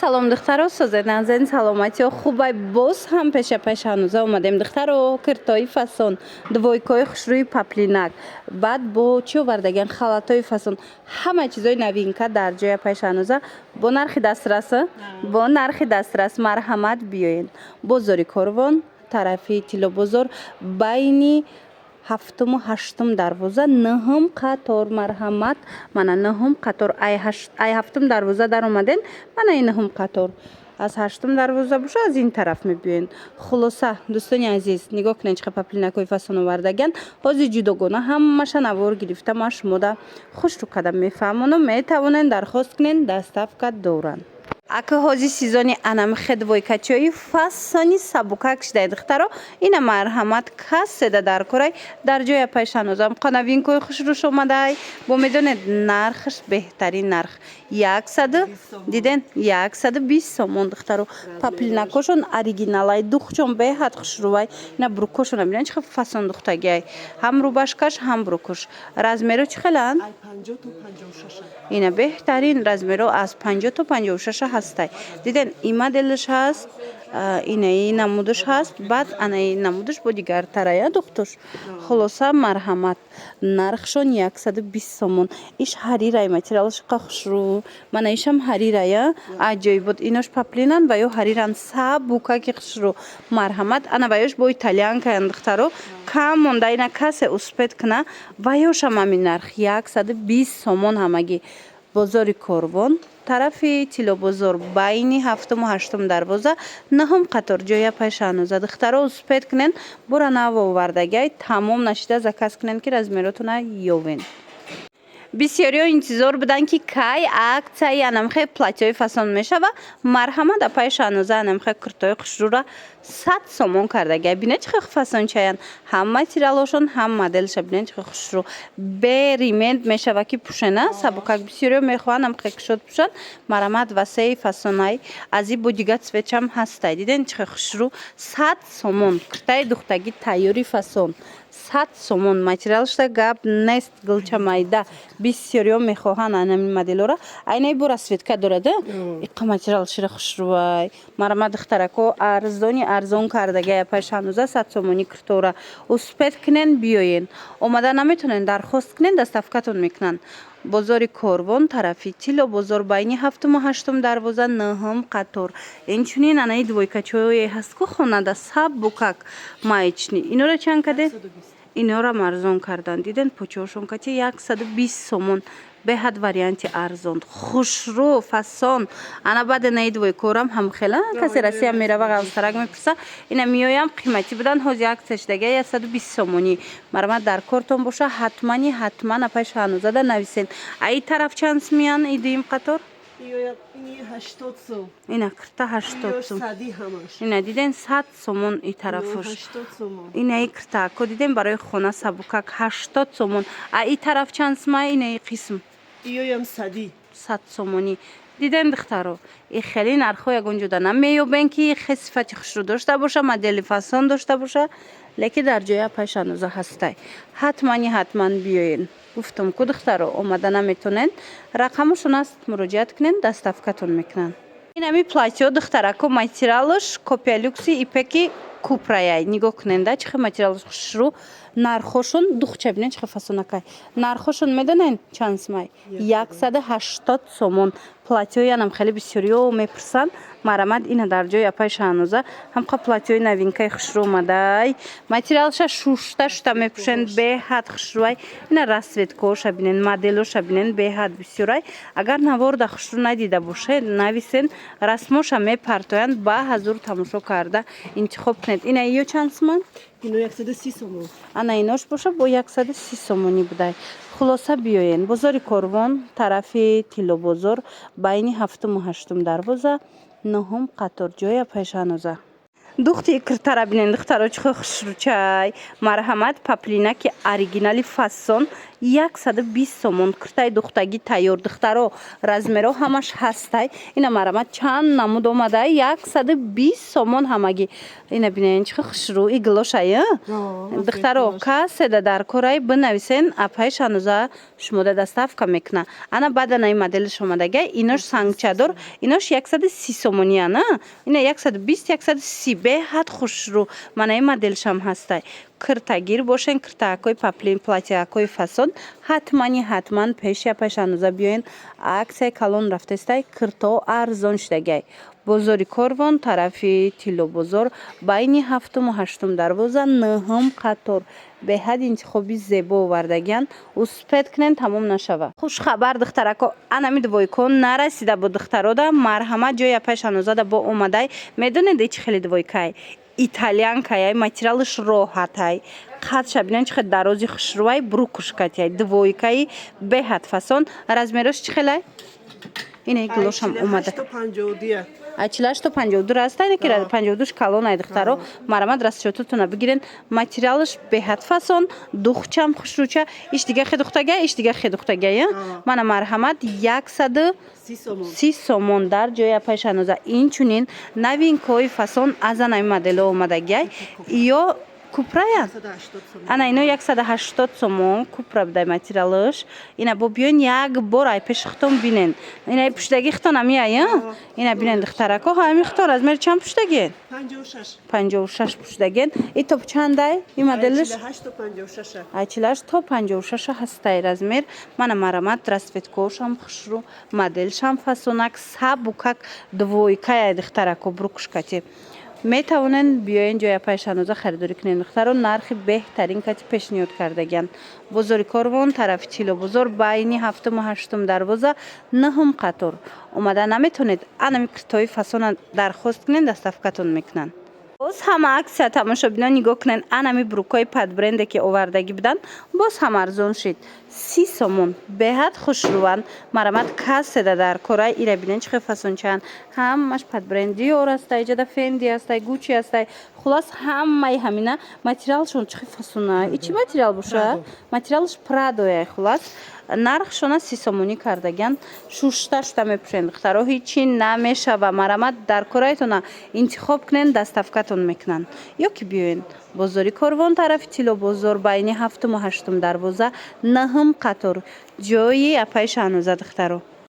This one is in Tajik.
Салом, духтаро, созед, нағзен, саломатиё хубай? Боз ҳам пеша пеш ҳанӯза омадем, духтаро. Киртои фасон, двойкаҳои хушрӯи поплинак, баъд бо чӣ овардагиан, халатҳои фасон, ҳама чизои новинка дар ҷоя пеш ҳанӯза бо нархи дастрас, бо нархи дастрас. Марҳамат, биёед. Бозори Корвон, тарафи Тиллобозор, байни ҳафтуму ҳаштум дарвоза, нӯҳум қатор. Марҳамат, мана нӯҳум қатор. Ай ҳафтум дарвоза даромаден, мана ин нӯҳум қатор. Аз ҳаштум дарвоза боша, аз ин тараф мебиёен. Хулоса, дӯстони азиз, нигоҳ кунед, чӣ қадр поплинакҳои фасон овардагиан. Ҳозир ҷудогона ҳамаша навор гирифта, ман шумода хушрӯ када мефаҳмонам. Метавонен дархост кунен, доставка доранд. Ака, ҳозир сезони анамхе двойкачиҳои фасони сабукак шидай, духтаро. Ина, марҳамат, каседа дар корай, дар ҷоя пайшанозам қонавинкои хушрӯш омадай. Бо медонед, нархаш беҳтарин нарх, 100, диден, 120 сомон, духтаро. Поплинакошон оригиналай, духчон беҳад хушрӯвай. Ина брюкошона бинед, чӣ хел фасон духтагиай, ҳам рубашкаш, ҳам брюкош. Размеро чӣ хеланд? Ина беҳтарин размеро аз 50 то 56-а ҳастай. Диден, и моделаш ҳаст, инаи намудаш ҳаст, баъд анаи намудаш бо дигартарая духтуш. Хулоса, марҳамат, нархшон 120 сомон. Иш ҳарирай, материалаш қа хушрӯ. Мана ишам ҳарирая, аҷоибот. Инош поплинан ва ё ҳариран, сабукаки хушрӯ. Марҳамат, ана ваёш бо итальянкаян, духтаро, кам монда. Ина касе успеть куна, ваёшам ҳамин нарх, 120 сомон ҳамагӣ. Бозори Корвон, тарафи Тиллобозор, байни ҳафтуму ҳаштум дарвоза, нӯҳум қатор, ҷоя пайшаноза. Духтаро, успеть кунен, бора нав овардагиай, тамом нашида заказ кунен, ки размеротона ёвен. Бисёриҳо интизор буданд, ки кай аксияи анамхе платьёи фасон мешава. Марҳамат, апаи Шаҳноза анамхе куртои хушрӯра 100 сомон кардагия. Бинед, чӣ хел фасончаянд, ҳам материалошон, ҳам моделша бинед, чӣ хел хушрӯ. Бе ремень мешава, ки пӯшена сабукак. Бисёриҳо мехоҳанд амхе кушод пӯшанд. Марҳамат, васеи фасонай. Аз и бо дигар цветчам ҳастай. Диден, чӣ хел хушрӯ, 100 сомон. Куртаи духтагӣ тайёри фасон, 100 сомон. Материалшда гап нест, гулча майда. Бисёриҳо мехоҳанд анамин моделҳоро. Айнаи бо расцветка дорад, иқа материал шира хушрӯвай. Марҳамат, духтарако, арзони арзон кардагия апаи Шаҳноза 100 сомонӣ куртора. Успеть кунен, биёен. Омада наметонен, дархост кунен, доставкатон мекунанд. Бозори Корвон, тарафи Тилло бозор, байни ҳафтуму ҳаштум дарвоза, нӯҳум қатор. Инчунин анаи двойкачое ҳаст ку хонада сабукак, маечный. Инора чанд каде? Инорам арзон карданд. Диден, почоашон кати 120 сомон. Беҳад варианти арзон, хушрӯ, фасон. Ана баъд инаи двойкорам ҳамхела. Касе Россия мерава, ғалстарак мепурса, ина меоям, қиматӣ буданд, ҳозир аксия шудагия, 120 сомонӣ. Марҳамат, дар кортон боша, ҳатмани ҳатман апаи Шаҳнозада нависен. Аи тараф чанд сумиян и дуюм қатор? Ина кирта 80 сум. Ина диден, 100 сомон и тарафош. Инаи киртако диден, барои хона сабукак, 80 сомон. А и тараф чанд сума инаи қисм? 100 сомонӣ. Диден, духтаро, и хеле нархҳо ягон ҷода намеёбен, ки хе сифати хушрӯ дошта боша, модели фасон дошта боша, лекин дар ҷои апаи Шаҳноза ҳастай. Ҳатмани ҳатман биёен. Гуфтум ку, духтаро, омада наметонен, рақамошон аст, муроҷиат кунен, доставкатон мекунанд. Инами платьё, духтарако, материалаш копия люкси ипеки купраяй. Нигоҳ куненда, чӣ хел материалаш хушрӯ. Нархошон, духча бинед, чӣ хел фасонакай. Нархошон медонен чанд сумай? 180 сомон. Платьёянам хеле бисёриё мепурсанд. Марҳамат, ина дар ҷои апаи Шаҳноза ҳамқа платьёи новинкаи хушрӯ омадай. Материалша шушта шута мепӯшен, беҳад хушрӯай. Ина расцветкоша бинен, моделоша бинен, беҳад бисёрай. Агар наворда хушрӯ надида бошед, нависен, расмоша мепартоянд, ба ҳазур тамошо карда интихоб кунед. Ина ё чанд суман? Ино 130 сомон. Ана инош боша, бо 130 сомонӣ будай. Хулоса, биёен. Бозори Корвон, тарафи Тиллобозор, байни ҳафтуму ҳаштум дарвоза, нӯҳум қатор, ҷои апаи Шаҳноза. Духти киртара бинен, духтаро, чӣ хел хушрӯчай. Марҳамат, поплинаки оригинали фасон. 120 сомон. Киртаи духтагӣ тайёр, духтаро, размеро ҳамаш ҳастай. Ина, марамат, чанд намуд омадай, 120 сомон ҳамагӣ. Ина бинен, чӣ хушрӯ и гилошай. Духтаро, каседа дар корай, бинависен, апаи Шануза шумода доставка мекуна. Ана баданаи моделиш омадагай. Инош сангчадор, инош 130 сомониян. Ина 120, 130, беҳад хушрӯ. Мана ин моделшам ҳастай. Киртагир бошен, киртаакҳои поплин, платьякҳои фасон, ҳатмани ҳатман пеши апаи Шануза биёен. Аксияи калон рафтестай, кирто арзон шудагай. Бозори Корвон, тарафи Тиллобозор, байни ҳафтуму ҳаштум дарвоза, нӯҳум қатор. Беҳад интихоби зебо овардагиянд, успеть кунен, тамом нашава. Хушхабар, духтарако, анами двойко нарасида буд духтарода. Марҳамат, ҷои апаи Шанузада бо омадай. Медонед, чӣ хеле двойкай? Итальянкаяй, материалаш роҳатай. Қадша бинен, чӣ хел дарози хушрӯвай, брюкушкатяй, двойкаи беҳад фасон. Размерош чӣ хелай? Ина гилошам омада. Ай 48 то 52 раста, ина ки 52-ш калон ай. Духтаро, марамат, расчётатона бигирен. Материалаш беҳад фасон, духчам хушрӯча. Иш дига хедухтага, иш дига хедухтагая. Мана, марҳамат, 130 сомон дар ҷои апаи Шаноза. Инчунин новинкаҳои фасон аз анаи модело омадагиай. Ё купрая, ана ино 180 сомон, купра будай материалаш. Ина бо биён, як бор ай пеши хитон бинен. Ина пуштаги хитон амиай. Ина бинен, духтарако, ҳами хитон размер чанд пуштаген? 56 пуштаген. И топ чандай и моделиш? Ай 48 то 56 ҳастай размер. Мана, марамат, расцветкошам хушрӯ, моделшам фасонак, сабукак, двойкая, духтарако, брюкушкати. Метавонен биёен ҷои апаи Шаноза, харидорӣ кунен. Духтаро, нархи беҳтарин кати пешниҳод кардагиянд. Бозори Корвон, тарафи Тиллобозор, байни ҳафтуму ҳаштум дарвоза, нӯҳум қатор. Омада наметавонед, анами киртои фасона дархост кунен, доставкатон мекунанд. Боз ҳама аксия, тамошобинон, нигоҳ кунед. Анами брюкҳои под бренде ки овардагӣ буданд, боз ҳам арзон шид, 30 сомон. Беҳад хушрӯванд. Марамат, каседа дар корай. Ира бинен, чӣ хел фасончаанд. Ҳамаш под бренд: Диор ҳастай, ҷада Фенди ҳастай, Гуччи ҳастай. Хулас, ҳамаи ҳамина материалшон чӣ хел фасона. И чӣ материал боша? Материалш Прадоя. Хулас, нархшона 30 сомонӣ кардагиянд. Шушта шуда мепӯшен, духтаро, ҳичи намешава. Марамат, дар корайтона интихоб кунен, доставкатон мекунанд. Ё ки биёен бозори Корвон, тарафи Тиллобозор, байни ҳафтуму ҳаштум дарвоза, нӯҳум қатор, ҷои апаи Шаҳноза, духтаро.